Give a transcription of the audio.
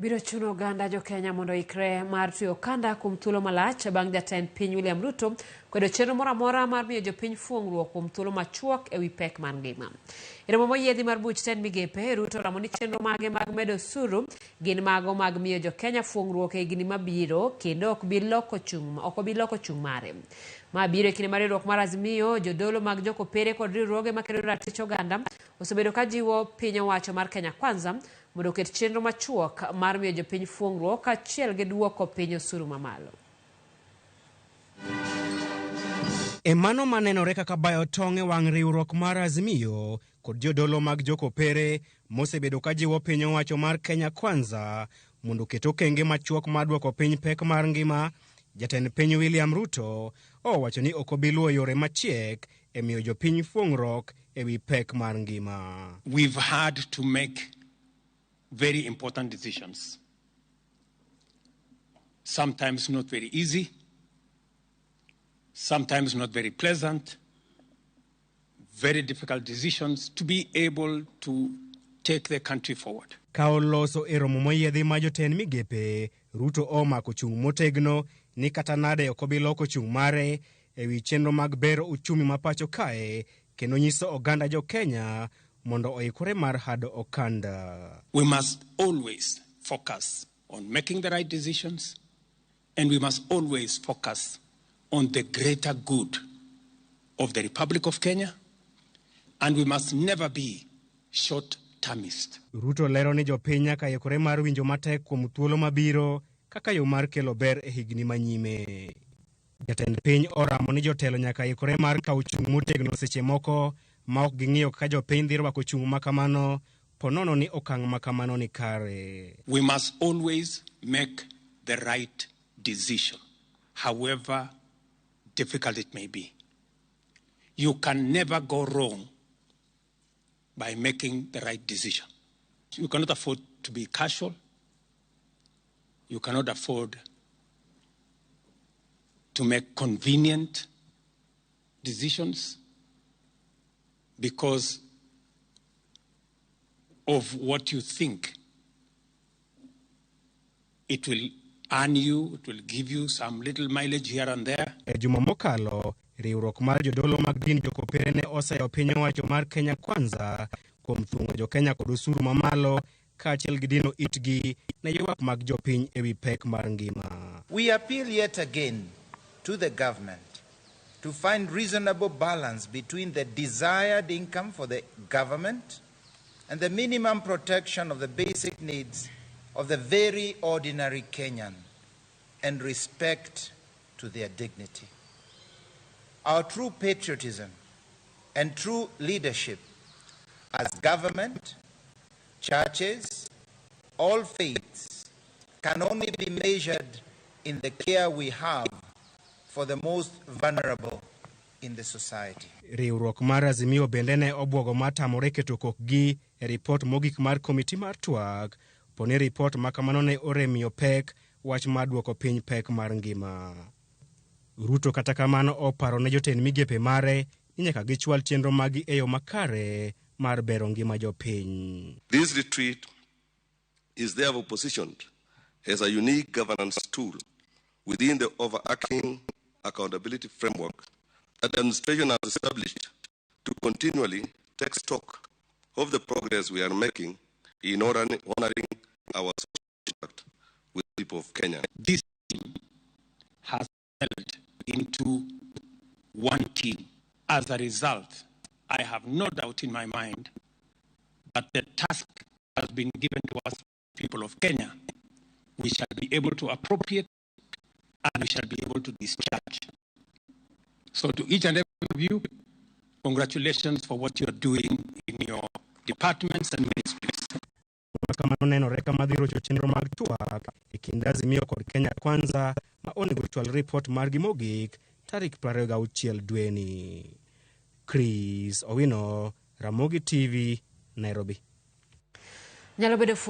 Biro chuno oganda jo-Kenya mondo oikre mar tweyo okanda kuom thuolo malach bang' jatend piny William Ruto kwedo chenro moro amora mar miyo jopiny fuong'ruok kuom thuolo machuok e wi pek mar ngima. E romo moyiedhi mar buch tend migepe, Ruto oramo ni chenro mage mag medo osuru gin mago mag miyo jo-Kenya fuong'ruok e higni mabiro kendo ok bi loko chung' ok obi loko chung' mare. Ma biro e kinde mar riwruok mar Azimio, jodolo mag jokopere kod riwruoge makedo ratich oganda osebedo ka jiwo piny owacho mar Kenya Kwanza mondo oket chenro machuok mar miyo jopiny fuong'ruok kaachiel gi duoko piny osuru mamalo. E mano manenore kaka bayo tong' e wang' riwruok mar Azimio kod jodolo mag jokopere mosebedo ka jiwo piny owacho mar Kenya Kwanza mondo oket okenge machuok mar duoko piny pek mar ngima, jatend piny William Ruto owacho ni ok obi luwo yore machiek e miyo jopiny fuong'ruok e wi pek mar ngima. We've had to make very important decisions. Sometimes not very easy, sometimes not very pleasant, very difficult decisions to be able to take the country forward. Ka oloso e romo moyiedhi ma jotend migepe, Ruto omako chung' motegno ni kata nade ok obi loko chung' mare e wi chenro mag bero uchumi ma pacho kae kendo nyiso oganda jo Kenya mondo oikore mar hado okanda. We must always focus on making the right decisions and we must always focus on the greater good of the Republic of Kenya and we must never be short-termist. Ruto lero ni jopiny nyaka ikore mar winjo matek kuom thuolo mabiro kaka yo mar kelo ber e higni manyime. Jatend piny oramo ni jotelo nyaka ikore mar kawo chung' motegno seche moko ma ok ging'iyo kaka jopiny dhi rwako chung' ma kamano ponono ni okang' ma kamano ni kare. We must always make the right decision, however difficult it may be. You can never go wrong by making the right decision. You cannot afford to be casual. You cannot afford to make convenient decisions because of what you think it will earn you, it will give you some little mileage here and there. E juma mokalo, riwruok mar jodolo mag din jokopere ne oseyo piny owacho mar Kenya Kwanza kuom thung'o jo-Kenya kod osuru mamalo kaachiel gi dino itgi ne ywak mag jopiny e wi pek mar ngima. We appeal yet again to the government to find reasonable balance between the desired income for the government and the minimum protection of the basic needs of the very ordinary Kenyan and respect to their dignity. Our true patriotism and true leadership as government, churches, all faiths can only be measured in the care we have for the most vulnerable in the society. Riwruok mar Azimio bende ne obwogo mar tamore keto kokgi e ripot mogik mar komiti mar twak poni ripot ma kamano ne oremiyo pek wach mar duoko piny pek mar ngima. Ruto kata kamano oparo ne jotend migepe mare ni nyaka gichwal chenro maggi e yo makare mar bero ngima jopiny. This retreat is therefore positioned as a unique governance tool within the overarching accountability framework that the administration has established to continually take stock of the progress we are making in honoring our social contract with the people of Kenya. This team has held into one team. As a result, I have no doubt in my mind that the task has been given to us, people of Kenya, we shall be able to appropriate and we shall be able to discharge. So to each and every one of you, congratulations for what you're doing in your departments and ministries. Kamano nenore kama dhi rocho chenro mag twak e kind Azimio kod Kenya Kwanza ma onego chwal ripot margi mogik tarik 26 dweni. Chris Owino, Ramogi TV, Nairobi. Nyalo bedo